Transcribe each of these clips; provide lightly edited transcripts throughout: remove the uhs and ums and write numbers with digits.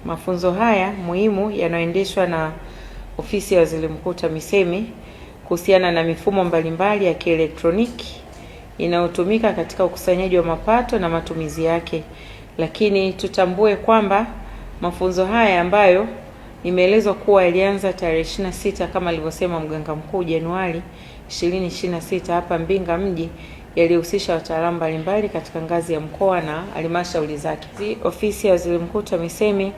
Mafunzo haya muhimu yanayoendeshwa na Ofisi ya Waziri Mkuu TAMISEMI kuhusiana na mifumo mbalimbali ya kielektroniki inayotumika katika ukusanyaji wa mapato na matumizi yake. Lakini tutambue kwamba mafunzo haya ambayo nimeelezwa kuwa yalianza tarehe 26 kama alivyosema mganga mkuu Januari 2026 hapa Mbinga mji, yalihusisha wataalamu mbalimbali katika ngazi ya mkoa na halmashauri zake. Ofisi ya Waziri Mkuu TAMISEMI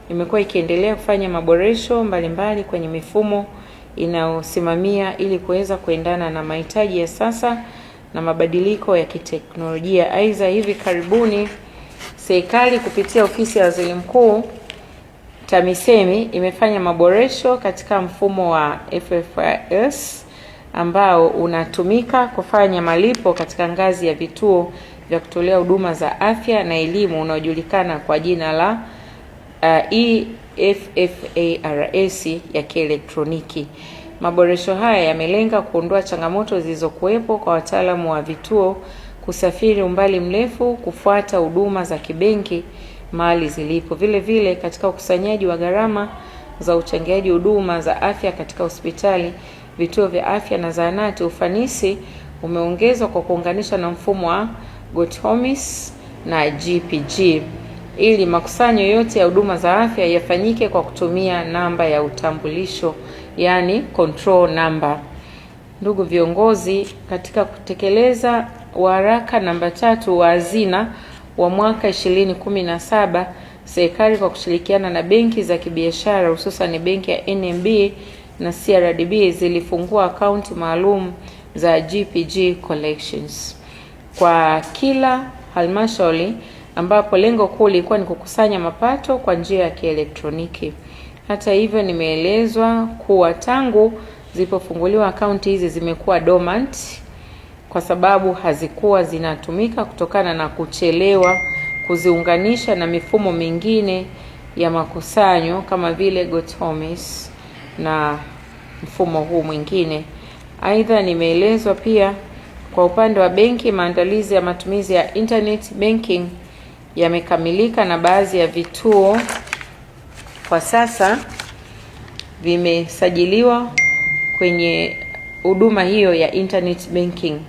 imekuwa ikiendelea kufanya maboresho mbalimbali kwenye mifumo inayosimamia ili kuweza kuendana na mahitaji ya sasa na mabadiliko ya kiteknolojia. Aidha, hivi karibuni serikali kupitia Ofisi ya Waziri Mkuu TAMISEMI imefanya maboresho katika mfumo wa FFS ambao unatumika kufanya malipo katika ngazi ya vituo vya kutolea huduma za afya na elimu unaojulikana kwa jina la EFFARS ya kielektroniki. Maboresho haya yamelenga kuondoa changamoto zilizokuwepo kwa wataalamu wa vituo kusafiri umbali mrefu kufuata huduma za kibenki mahali zilipo. Vile vile katika ukusanyaji wa gharama za uchangiaji huduma za afya katika hospitali, vituo vya afya na zahanati, ufanisi umeongezwa kwa kuunganisha na mfumo wa GOTHOMIS na GPG ili makusanyo yote ya huduma za afya yafanyike kwa kutumia namba ya utambulisho, yani control number. Ndugu viongozi, katika kutekeleza waraka namba 3 wa hazina wa mwaka 2017, serikali kwa kushirikiana na benki za kibiashara hususan benki ya NMB na CRDB zilifungua akaunti maalum za GPG collections kwa kila halmashauri, ambapo lengo kuu lilikuwa ni kukusanya mapato kwa njia ya kielektroniki. Hata hivyo, nimeelezwa kuwa tangu zilipofunguliwa akaunti hizi zimekuwa dormant kwa sababu hazikuwa zinatumika kutokana na kuchelewa kuziunganisha na mifumo mingine ya makusanyo kama vile GOTHOMIS na mfumo huu mwingine. Aidha, nimeelezwa pia kwa upande wa benki, maandalizi ya matumizi ya internet banking yamekamilika na baadhi ya vituo kwa sasa vimesajiliwa kwenye huduma hiyo ya internet banking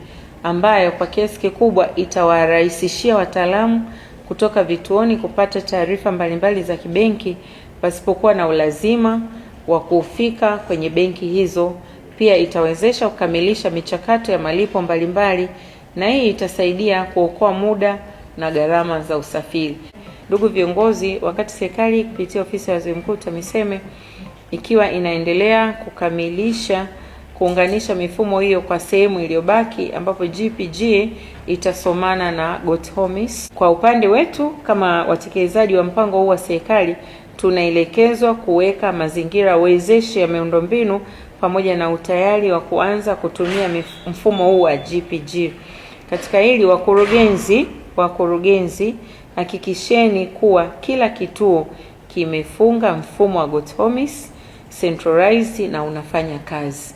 ambayo kwa kiasi kikubwa itawarahisishia wataalamu kutoka vituoni kupata taarifa mbalimbali za kibenki pasipokuwa na ulazima wa kufika kwenye benki hizo. Pia itawezesha kukamilisha michakato ya malipo mbalimbali na hii itasaidia kuokoa muda na gharama za usafiri. Ndugu viongozi, wakati serikali kupitia Ofisi ya Waziri Mkuu TAMISEMI ikiwa inaendelea kukamilisha kuunganisha mifumo hiyo kwa sehemu iliyobaki ambapo GPG itasomana na GOTHOMIS. Kwa upande wetu kama watekelezaji wa mpango huu wa serikali, tunaelekezwa kuweka mazingira wezeshi ya miundombinu pamoja na utayari wa kuanza kutumia mfumo huu wa GPG. Katika hili, wakurugenzi, hakikisheni kuwa kila kituo kimefunga mfumo wa GOTHOMIS centralized na unafanya kazi.